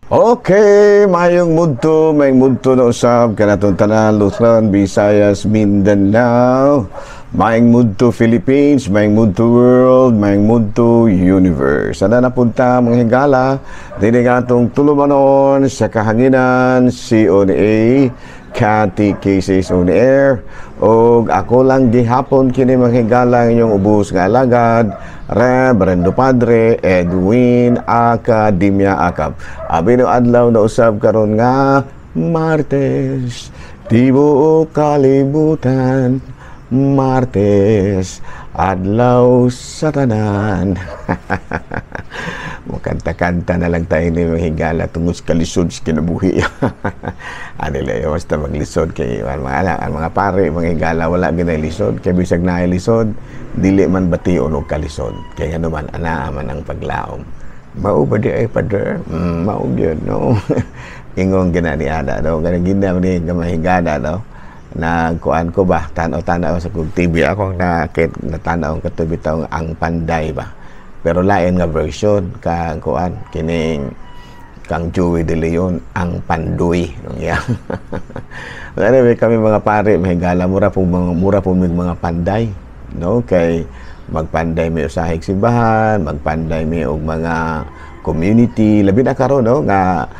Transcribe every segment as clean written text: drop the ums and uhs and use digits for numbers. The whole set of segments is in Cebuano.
Okay, mayong mudto na usab kanatong tanan, Luzon, Visayas, Mindanao. Maayong mudto Philippines, maayong mudto world, maayong mudto universe. Sana napunta, mga higala, dini nga atong tulumanon sa kahanginan, CONA, Catechesis on Air. Og ako lang gihapon kini, mga higala, ang inyong ubos nga alagad, Reverendo Padre Edwin Academia Acap. Abi no adlaw na usab karon nga Martes, tibuok kalibutan, Martes, adlaw sa tanan. Mukanta-kanta na lang tayo ni mga higala tungod sa kalisod sa kinabuhi. Ano lang, basta maglisod kay ang mga anak, ang mga pare, mga higala, wala ginay lisod. Kay bisag naay lisod, dili man bation og kalisod. Kay ano man, anaa man ang paglaom. Mao ba di ay, Father? Mao gyud, no? Ingon gina ni ada, no? Ganang gina ni nga mahigada, no? Nagkuan ko ba, tanaw-tanaw sa kog TV ako nakit natanaw ang bitaw ang Panday ba. Pero lain nga version kang kuan kining kang Joey De Leon, ang Pandoy no ya. Anyway, kami mga pare, mahigala, mura po mig mga panday, no, kay magpanday mi usahig simbahan, magpanday mi og mga community, labi na karon, no, nga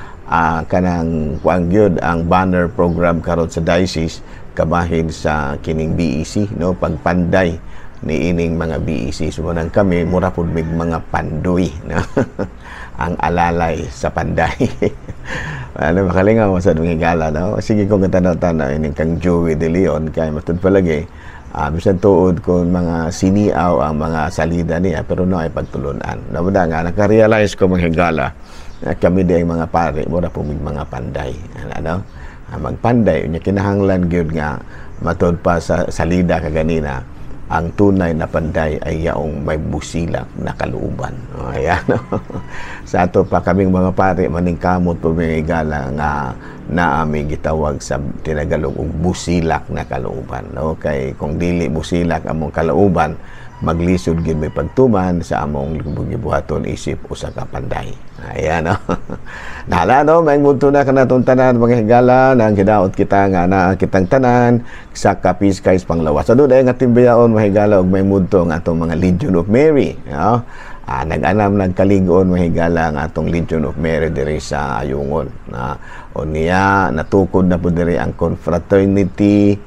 kanang kuan gyud ang banner program karon sa diocese kabahin sa kining BEC, no, pagpanday ni ining mga BEC. So nang kami mura pud mig mga pandoy, no? Ang alalay sa panday. Ano, makalingaw mo sa higala, no? Sige ko tanaw-tanaw ining kang Joey De Leon kay matud palagi bisan tuod kung mga siniaw ang mga salida niya, pero no ay pagtulunan. Namuda nga naka-realize ko, mga higala, na kami di ang mga pare mura po mig mga panday. Ano? Magpanday unya kinahanglan gyud nga matud pa sa salida kaganina, ang tunay na panday ay yaong may busilak na kalooban. O, ayan. Sa ato pa kaming mga pare, maningkamot po mga higala nga naami gitawag sa tinagalog og busilak na kalooban. No? Kay kung dili busilak among kalooban, maglisod gid may pagtuman sa among gibuhaton isip usa ka panday. Ayan, no. Nahala, no, may mudto na kanatong tanan, mga higala, nang hidaot kita nga naa kitang tanan sa Kapiskay Panglawas. Sa doon ay nga timbayaon, mga higala, og may mudto ang atong mga Legion of Mary, no? Nag-anam nagkaligon, mga higala, ang atong Legion of Mary diri sa Ayungon. Na unya natukod na po diri ang confraternity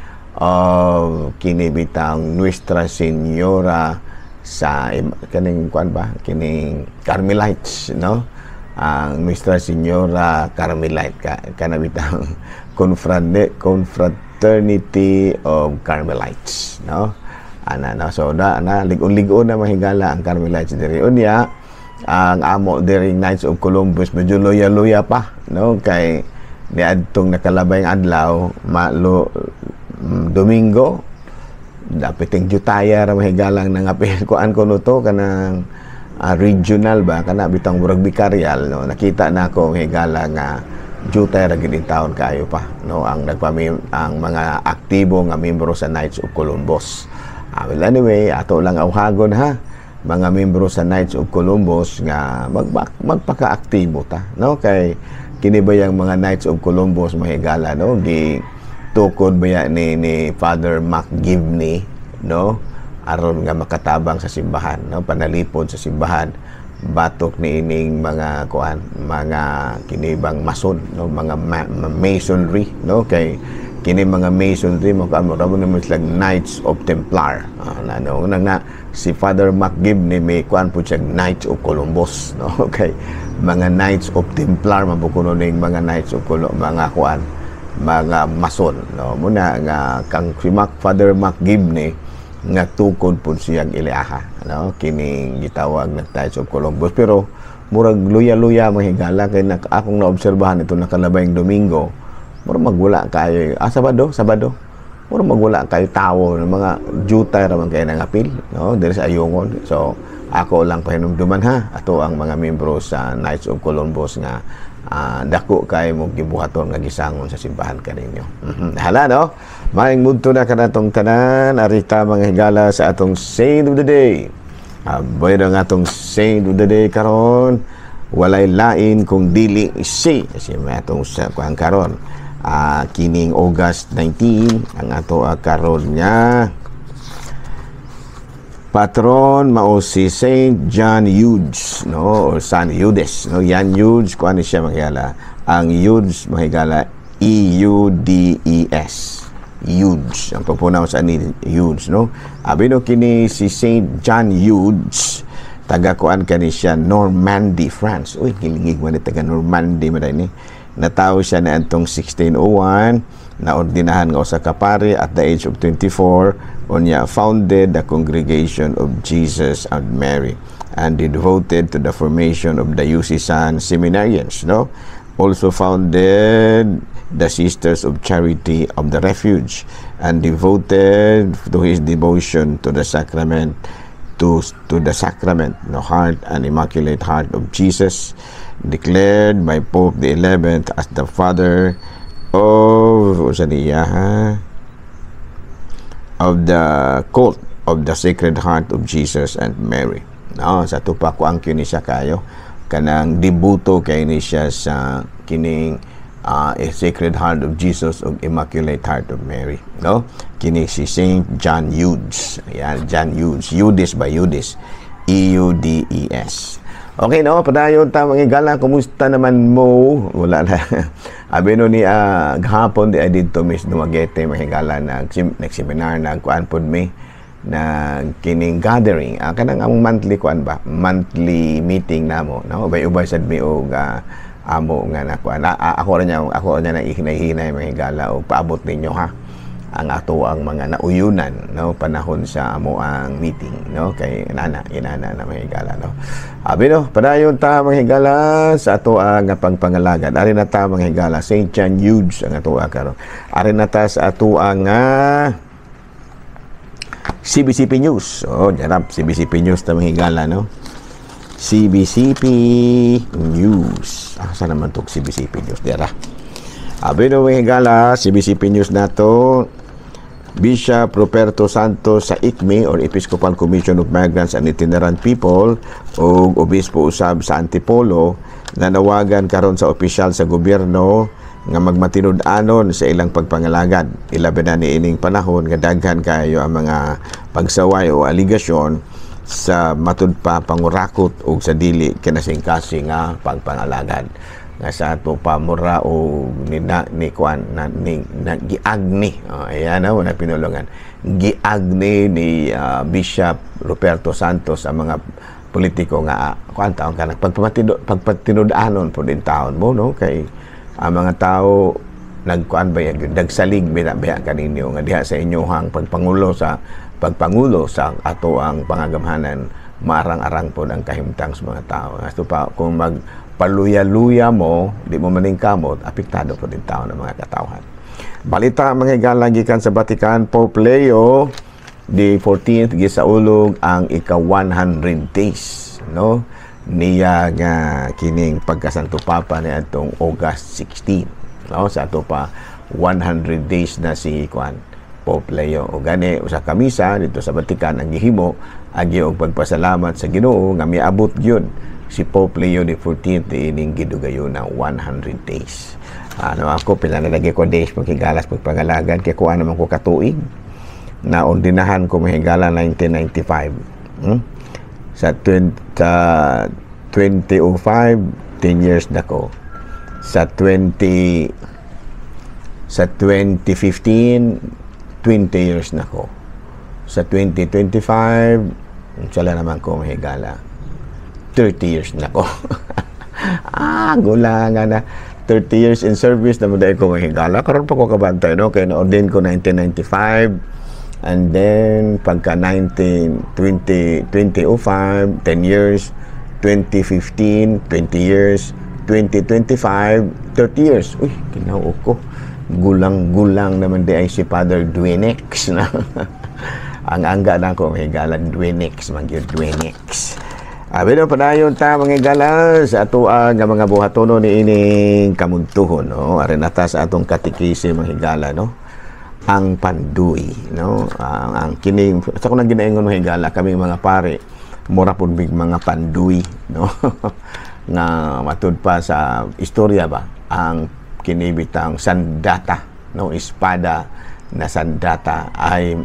of kini bitang Nuestra Señora sa kaning kuan ba, kining Carmelites, no, ang Nuestra Señora Carmelite ka kana bitang confraternity of Carmelites, no, ana, no. So na na lig-on-lig-on na, mahigala, ang Carmelites diri. Unya ang amo diri Knights of Columbus medyo luya-luya pa, no, kay niadtong nakalabay ang adlaw malo Domingo, dapat yung jutaya ra, mahigalang nangapil kuan ko no to kanang regional ba kana bitang murag vicarial, no. Nakita na ako, higala, nga jutay ra gid taon kayo pa, no, ang nagpami ang mga aktibo nga membro sa Knights of Columbus. Well, anyway, ato lang awhagon ha mga membro sa Knights of Columbus nga magpakaaktibo ta, no, kay kini ba yang mga Knights of Columbus, mahigala, no, gi tukod ba ni Father McGivney, no, aron nga makatabang sa simbahan, no, panalipod sa simbahan batok ni ining mga kuan, mga kinibang mason, no, mga masonry, no, kay kini mga masonry mo kamo ra mo sila Knights of Templar. Na no nang na si Father McGivney may kuan po siya, Knights of Columbus, no, kay mga Knights of Templar man kuno ning mga Knights of Columbus, mga kuan, mga mason, no. Muna nga kang si Father McGivney nga tukod pud siyang iliaha, no, kining gitawag na Knights of Columbus, pero murag luya-luya, mahigala, kay akong naobserbahan ito nakalabayng Domingo, murag magwala kayo, Sabado, Sabado, murag magwala kayo tawo ng mga jutay ra man kay nangapil, no, diri sa Ayungon. So ako lang pahinumduman ha ato ang mga membro sa Knights of Columbus nga dako kay mo gibuhaton nga gisangon sa simbahan kaninyo. Hala, no. Maayong mudto na kanatong tanan, arita, mga higala, sa atong saint of the day. Bueno ang atong saint of the day karon. Walay lain kung dili si si atong sa kuan karon, kining August 19, ang ato karon nga patron mao si Saint John Eudes, no, or San Eudes, no. Yan Eudes, kuan ni siya, mahigala. Ang Eudes, mahigala, E U D E S, Eudes ang pagpronounce ani, Eudes, no. Abi no, kini si Saint John Eudes, taga kuan kani siya, Normandy, France. Uy, gilingig man ni, taga Normandy man ni. Natawo siya na antong 1601, naordinahan nga usa ka pare at the age of 24. Unya founded the Congregation of Jesus and Mary and devoted to the formation of diocesan seminarians, no. Also founded the Sisters of Charity of the Refuge and devoted to his devotion to the sacrament to the sacrament, no, heart and Immaculate Heart of Jesus, declared by Pope the 11th as the father of usa niya ha, of the cult of the Sacred Heart of Jesus and Mary. No, sa tupa ko ang kini siya kayo kanang debuto kay ni siya sa kining Sacred Heart of Jesus ug Immaculate Heart of Mary, no. Kini si Saint John Eudes. Ayan, John Eudes, Eudes by Eudes, E U D E S. Okay, no, padayon ta, mga higala. Kumusta naman mo? Wala na. Abi no ni gahapon di ay didto Miss Dumaguete, mga higala, nag-seminar, nagkuan pod mi na kining gathering, kanang among monthly kuan ba, monthly meeting namo, no. Ubay-ubay sad mi og amo nga nakuan. Ako ra niya na ihinay-hinay, mga higala, og paabot ninyo ha ang ato ang mga nauyunan, no, panahon sa amo ang meeting, no, kay inana inana na, mga higala, no. Abi no, padayon ta, mga higala, sa ato ang pagpangalagad. Ari na ta, mga higala. Saint John Eudes ang ato karon. Ari na ta sa ato ang CBCP News. Oh, jarap CBCP News ta, mga higala, no. CBCP News. Ah, saan naman to CBCP News dira? Abi no, mga higala, CBCP News nato. Bishop Ruperto Santos sa ICMI or Episcopal Commission of Migrants and Itinerant People o obispo usab sa Antipolo nanawagan karon sa opisyal sa gobyerno nga magmatinud-anon sa ilang pagpangalagad, ilabi na niining panahon nga daghan kayo ang mga pagsaway o aligasyon sa matud pa pangurakot o sa dili kinasingkasing nga pagpangalagad, nga sa ato pa mura o ni na, ni kuan na, ni, na giagni. Oh, ayan na, wala pinulungan, giagni ni Bishop Ruperto Santos ang mga politiko nga kuan taon ka pagpatinud-anon po din taon mo, no, kay ang mga tao nagkuan ba yan, nagsalig bina biya kaninyo nga diha sa inyong pagpangulo sa ato ang pangagamhanan, maarang-arang po ang kahimtang sa mga tao. Ato pa kung mag paluya-luya mo, di mo maningkamot, apektado po din tao ng mga katawhan. Balita, mga higala, gikan sa Vatican, Pope Leo the 14th gisaulog ang ika 100 days, no, niya nga kining pagkasanto papa ni atong August 16, no. Sa ato pa 100 days na si kuan Pope Leo. O gani usa ka misa dito sa Vatican ang gihimo agi og pagpasalamat sa Ginoo nga miabot gyud si Pope Leo the 14th ining gidugayon na 100 days. Ano ako, pila na lagi ko days maghigalas pagpangalagad kay kuha naman ko katuig na ordinahan ko, mahigala, 1995. Sa 20, 2005, 10 years na ko. Sa 2015, 20 years na ko. Sa 2025, sala naman ko, mahigala, 30 years na ko. Ah, gula nga na. 30 years in service na mo ko, mahigala. Karon pa ko kabantay, no? Kaya na-ordain ko 1995. And then, pagka 19, 20, 2005, 10 years. 2015, 20 years. 2025, 30 years. Uy, kinao ko. Gulang-gulang naman di ay si Father Duenex na. Ang angga na ko, mahigala, Duenex, magyud Duenex. Abi no, padayon ta, mga higala, sa ato nga mga buhatono ni ining kamuntuhon, no. Ari na ta sa atong katikisi, mga higala, no. Ang panduy, no. Ang kining sa kung ginaingon, mga higala, kami mga pare mura pud mig mga panduy, no. Nga matud pa sa istorya ba, ang kinibitang sandata, no, espada na sandata ay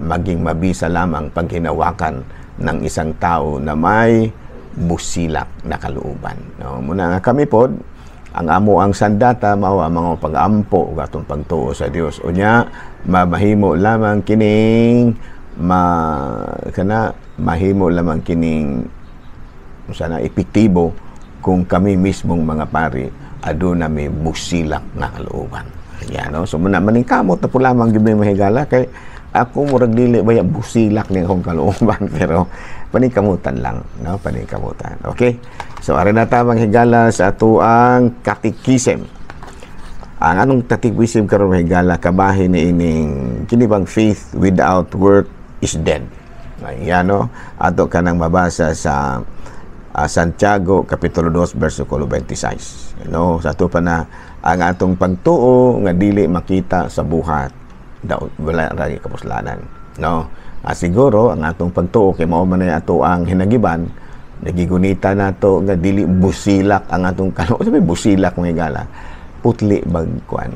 maging mabisa lamang pag hinawakan ng isang tao na may busilak na kalooban, no? Muna nga kami pod, ang amo ang sandata mao ang mga pag-ampo ug atong pagtuo sa Dios. Unya mamahimo lamang kining ma kana mahimo lamang kining sana epektibo kung kami mismong mga pari aduna may busilak nga kalooban. Yan, no? So muna maningkamot na po lamang gyud, mahigala, kay ako murag dili ba busilak ni akong kalooban, pero paningkamutan lang, no? Paningkamutan. Okay? So ari na ta, higala, sa atuang katikisem. Ang anong katikisem karon, higala, kabahin ni ining kini bang faith without work is dead. Ayan, no? Ato kanang mabasa sa Santiago kapitulo 2 versikulo 26. No, sa ato pa na ang atong pagtuo nga dili makita sa buhat daw wala ra kapuslanan, no? Siguro ang atong pagtuo kay mao man ato ang hinagiban, nagigunita nato nga dili busilak ang atong kaloob. Sabi busilak, mga higala, putli bag kuan,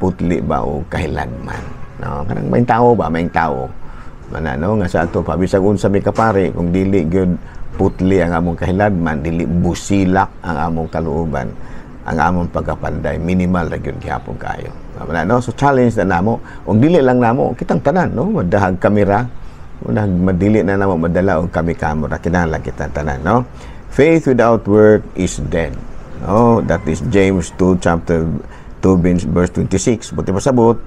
putli ba o kahiladman, no? Kanang may tao ba, may tao man, ano nga sa ato pa, bisag unsa may kapare, kung dili gyud putli ang among kahiladman, dili busilak ang among kalooban, ang among pagkapanday minimal ra gyud gihapon kayo. Wala, no? So challenge na namo, ug dili lang namo, kitang tanan, no? Madahag kamera, madahag madili na namo madala og kami camera, kinahanglan kitang tanan, no? Faith without work is dead. No, that is James 2 chapter 2 verse 26. Buti pasabot,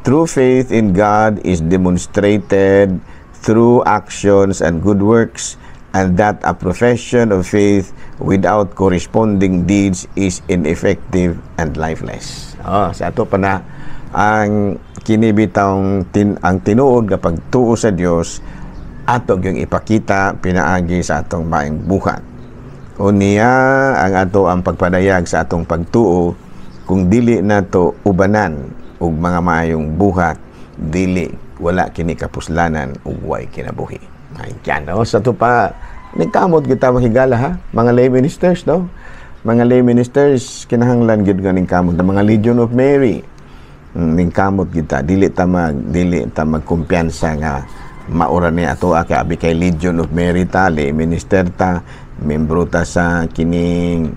true faith in God is demonstrated through actions and good works, and that a profession of faith without corresponding deeds is ineffective and lifeless. Oh, sa ato pa na ang kinibitang ang tinuod nga pagtuo sa Dios ato gyung ipakita pinaagi sa atong maayong buhat. Unya ang ato ang pagpadayag sa atong pagtuo, kung dili nato ubanan og mga maayong buhat, dili wala kini kapuslanan ug way kinabuhi. Ayan, no? Sa ato pa, nagkamot kita, mahigala, ha? Mga lay ministers, no? Mga lay ministers, kinahanglan gyud nga ningkamot na mga Legion of Mary. Ningkamot kita, dili ta magkumpiyansa nga maura ni ato kay abi kay Legion of Mary ta, lay minister ta, membro ta sa kining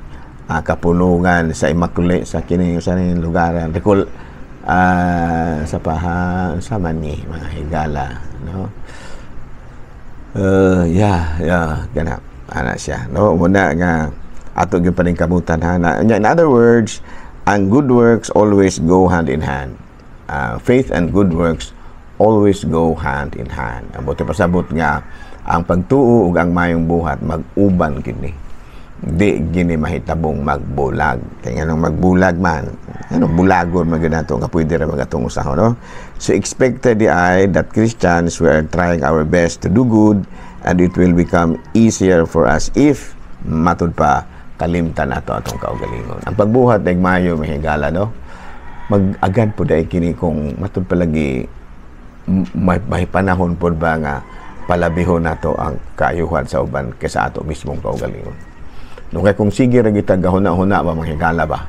kapunungan sa Immaculate, sa kining sa ning lugar recall sa paha sa mani, mga higala, no? Yeah, gana. Ana siya, no? Muna nga ato gyud paningkamutan, ha. Na, in other words, ang good works always go hand in hand. Faith and good works always go hand in hand. Ang buti pasabot nga ang pagtuo ug ang mayong buhat mag-uban kini. Di gini mahitabong magbulag. Kaya nganong magbulag man, ano bulagon man gyud nato nga pwede ra magatong usahon, no? So expected di ay that Christians, we are trying our best to do good, and it will become easier for us if matud pa kalimtan nato atong kaugalingon. Ang pagbuhat ng mayo, mahigala, no? Mag-agad po dahil kini kung matud palagi may panahon po ba nga palabihon nato ang kaayuhan sa uban kaysa ato mismong kaugalingon. No, kay kung sige ra kita gahuna-huna ba, manghigala ba,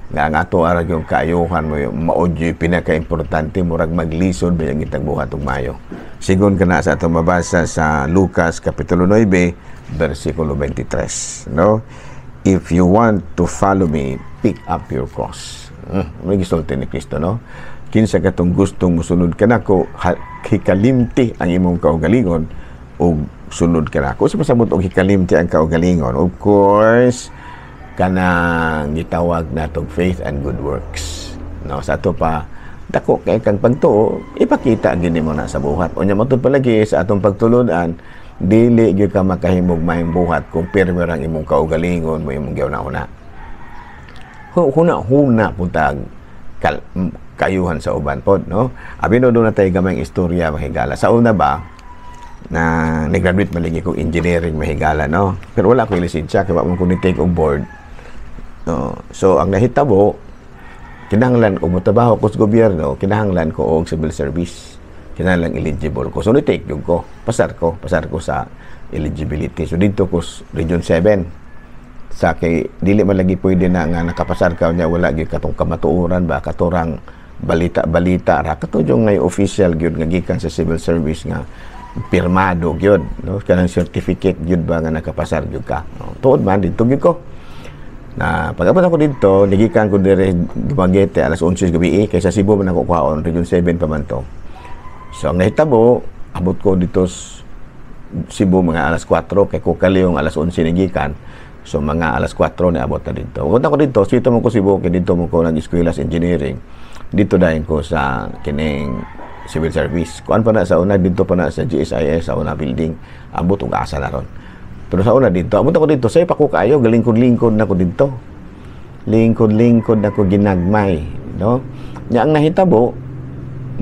nga ang ato ara yung kaayuhan mo yung mao yung pinaka-importante, murag maglisod ba yung itag buhat og mayo. Sigon kana sa atong mabasa sa Lucas kapitulo 9 versikulo 23, no? "If you want to follow me, pick up your cross." May gisulti ni Kristo, no? Kinsa katong gustong musunod kanako, hikalimti ang imong kaugalingon ug sunod kanako. Sa pasabot og hikalimti ang kaugalingon, of course, kanang gitawag natong faith and good works. No, sa ato pa dako kay kang pagtuo, ipakita gini mo na sa buhat. Unya matud palagi sa atong pagtulod-an, dili gyud ka makahimog maayong buhat kung pirmi ang imong kaugalingon mo imong giuna-una. Huna-huna puntag kayuhan sa uban pod, no? Abi no, doon na tayo gamayng istorya, mahigala. Sa una ba, na nag-graduate maligi kong engineering, mahigala, no? Pero wala ko lisensya, kaya mo ko ni-take og board. No? So, ang nahitabo, kinahanglan ko motrabaho ko sa gobyerno, kinahanglan ko og civil service. Kinahanglan eligible ko. So, ni-take yung ko. Pasar ko. Pasar ko sa eligibility. So, dito ko Region 7. Sa kay dili man lagi pwede na nga nakapasar ka nya wala gyud katong kamatuoran ba, katurang balita-balita ra, kato yung ngay official gyud nga gikan sa civil service nga pirmado gyud, no, kanang certificate gyud ba nga nakapasar gyud ka, no? Tuod man didto gyud ko na pag abot ako didto, nigikan ko dire Dumaguete alas 11 gabi eh, kaysa Cebu man ako kuhaon, Region 7 pa man to. So ang nahitabo, abot ko dito Cebu mga alas 4 kay Cocaliong alas 11 nigikan. So mga alas 4 ni abot na dito. Abot ako dito, sito mo ko Cebu kay dito mo ko nag-eskwela sa engineering. Dito dayon ko sa kining civil service. Kuan pa na sa una, dito pa na sa GSIS sa una building. Abot og asa na ron. Pero sa una dito, abot ako dito, say pa ko kaayo, galingkod-lingkod na ko dito. Lingkod-lingkod na ko ginagmay, no? Nya ang nahitabo,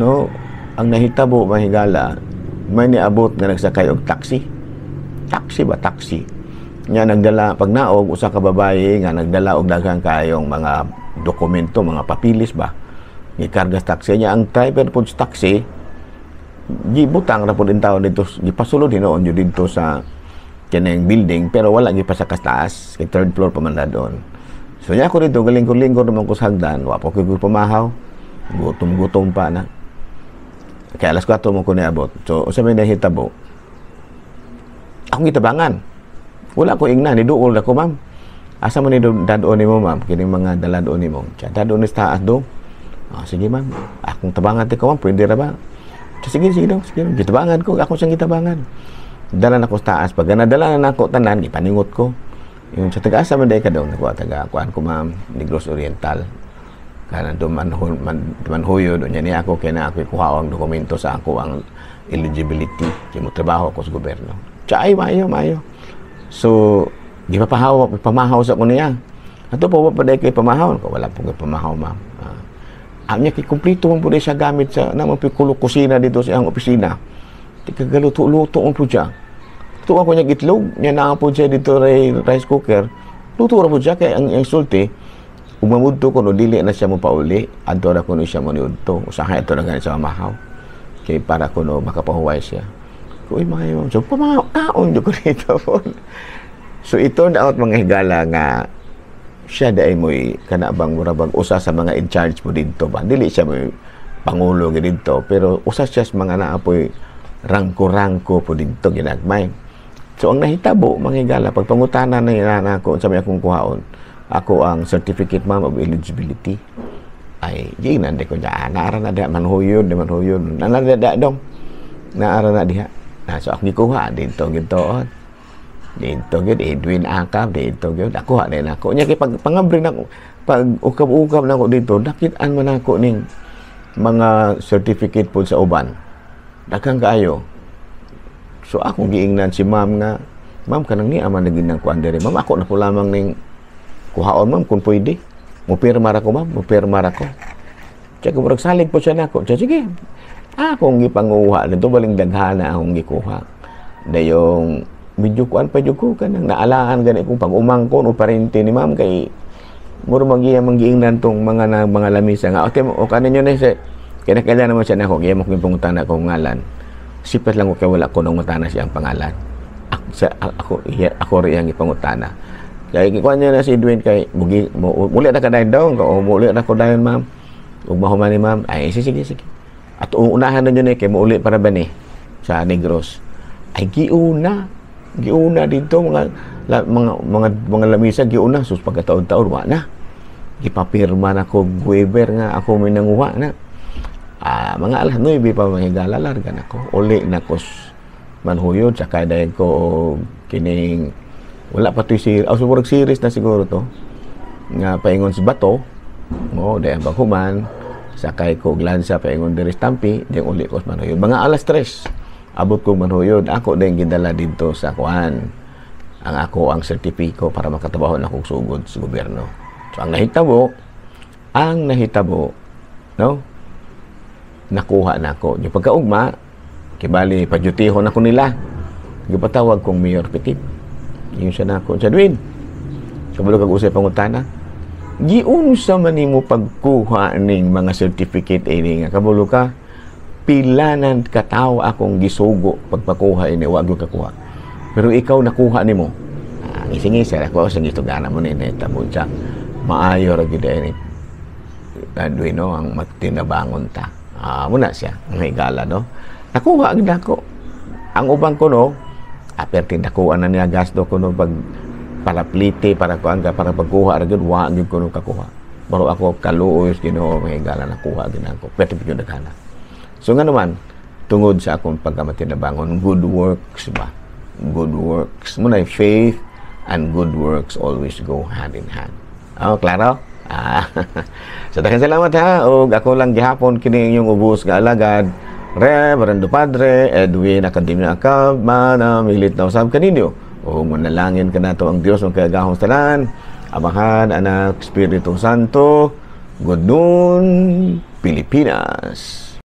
no, ang nahitabo, mahigala, may niabot nga nagsakay og taxi. Taxi ba, taxi? Nya nagdala pag naog usa ka babaye nga nagdala og daghang kayong mga dokumento, mga papilis ba. Gikarga sa taxi niya. Ang driver pod sa taxi gibutang ra pod taon dito, gipasulod hinuon jud didto sa kining building, pero wala gipasaka sa taas kay third floor pa man na doon. So nya ako dito galingkod-lingkod naman ko sa hagdan, wa pa ko pamahaw, gutom-gutom pa na. Kaya alas 4 mo ko niabot. So usa may nahitabo, akong gitabangan. Wala ko ingna, niduol ako, "Ma'am. Asa man ni dadon nimo, ma'am? Kining mga dala doon nimo." "Siya, dadon ni sa taas do." "Ah, sige, ma'am. Akong tabangan ti ko, ma'am, pwede ra ba?" "Siya, sige, sige daw, sige daw." Gitabangan ko, ako siyang gitabangan. Dala na ko sa taas. Pag nadala na nako tanan, gipaningot ko. Yung sa taga-asa man day ka daw, nakuha taga kuan ko, ma'am, Negros Oriental. Kanang duman man dumanhuyo do niya niya ako kay na ako kuha ang dokumento sa ako ang eligibility kay mo trabaho ako sa gobyerno. Siya, "Ay, maayo, maayo." So, gipapahaw, pamahaw sa ko niya. "Ato pa pa kay pamahaw ko?" "Wala po kay pamahaw, ma'am." Ah, niya kay kumpleto man po siya gamit sa naman po kulo kusina dito sa iyang opisina. Di kagaluto-luto man po siya. Luto ako niya itlog, niya naa po siya dito ray rice cooker. Luto ra po siya kay ang sulti ug mamudto ko no dili na siya mo pauli, adto ra kuno siya mo niudto. Usahay adto na gani sa mamahaw. Kay para kuno makapahuway siya. Uy, mga so pamahaw kaon jud ko dito po. So ito na out, mga higala, nga siya dai mo'y kana bang mura bang usa sa mga in charge mo didto ba. Dili siya mo'y pangulo gid didto, pero usa siya sa mga naapoy rangko-rangko po didto ginagmay. So ang nahitabo, mga higala, pag pangutana na nako sa may akong kuhaon, ako ang certificate, ma'am, of eligibility. Ay, giingnan di ko niya, naara na diha, manhuyod, di manhuyod, naara na diha dong, naara na diha. Na, so ako gikuha dito, gintoon. Dito gyud Edwin Acab dito gyud ako ha din ako nya kay pag pangabri nako, pag ukab-ukab nako dito, nakit-an man ako ning mga certificate po sa uban, daghang kaayo. So akong giingnan si ma'am nga, "Ma'am, kanang niya man lagi nang kuan diri, ma'am, ako na po lamang ning kuhaon, ma'am, kung pwede mo pirma ra ko, ma'am, mo pirma ra ko." Siya murag salig po siya nako. Siya, "Sige." Akong gipanguha dito, baling daghana akong gikuha. Dayong medyo kuan pa jud ko, kanang naalaan gani kong pag-umangkon o parente ni ma'am kay muro magiya manggiingnan tong mga na, mga lamisa nga okay o kaninyo na siya kaya kailan naman siya nako kaya mo kong pangutana akong ngalan. Sipat lang ko kay wala ko nang mutana siya ang pangalan ako, sa, ako iya, ako rin ang ipangutana kaya gikuan niya na si Edwin kay mugi mo, muli na ka dayon daw o muli na ko dayon, ma'am, ug mahuman ni ma'am. Ay, sige, sige, sige, at unahan na nyo ni kay muuli para ba ni sa Negros. Ay, giuna giuna dito mga la, mga mga mga lamisa giuna. Sus, pagkataon-taon wa na, gipapirma na ko waiver nga ako may nanguha na. Ah, mga alas 9 pa, mga higala, larga na ko, uli na ko manhuyod, sakay dayon ko og kining wala pa to'y series, oh, siguro series na siguro to nga paingon sa Bato mo. Dayon paghuman, sakay ko og lansa paingon diri sa Tampi, dayon uli ko sa Manhuyod. Mga alas 3 abot ko Manhuyod. Ako din gidala didto sa kuan ang ako ang sertipiko para makatrabaho na akong sugod sa gobyerno. So ang nahitabo, no, nakuha na ako yung pagkaugma kibali padyutihon ako nila. Gipatawag kong Mayor Petit. Yung siya na ako sa Edwin, kabalo kag usay pangutana, giunsa man nimo pagkuha ning mga certificate ini nga kabalo ka pila na katawo akong gisugo pagpakuha ini, wa gyud kakuha, pero ikaw nakuha nimo. Ngisi-ngisi ako sa gitugana mo ni tabo siya. Maayo ra gyud ni Edwin, no, ang matinabangon ta. Ah, muna siya ang higala, no. Nakuha gid ako. Ang uban ko, no, aperti nakuha na niya gasto ko, no, pag para plite para kuan ka para pagkuha ra gyud, wa gyud ko no kakuha. Pero ako kaluoy sa Ginoo, mga higala, nakuha gid ako. Pero gyud daghana. So nga naman, tungod sa akong pagkamatinabangon, good works ba? Good works. Muna faith and good works always go hand in hand. Oh, klaro? Ah. So daghang salamat ha. Og ako lang gihapon kini inyong ubos nga alagad, Reverendo Padre Edwin Academia Acab, manamilit na usab kaninyo. O manalangin kanato ang Dios ang kagahom tanan, Amahan, Anak, Espiritu Santo. Good noon, Pilipinas.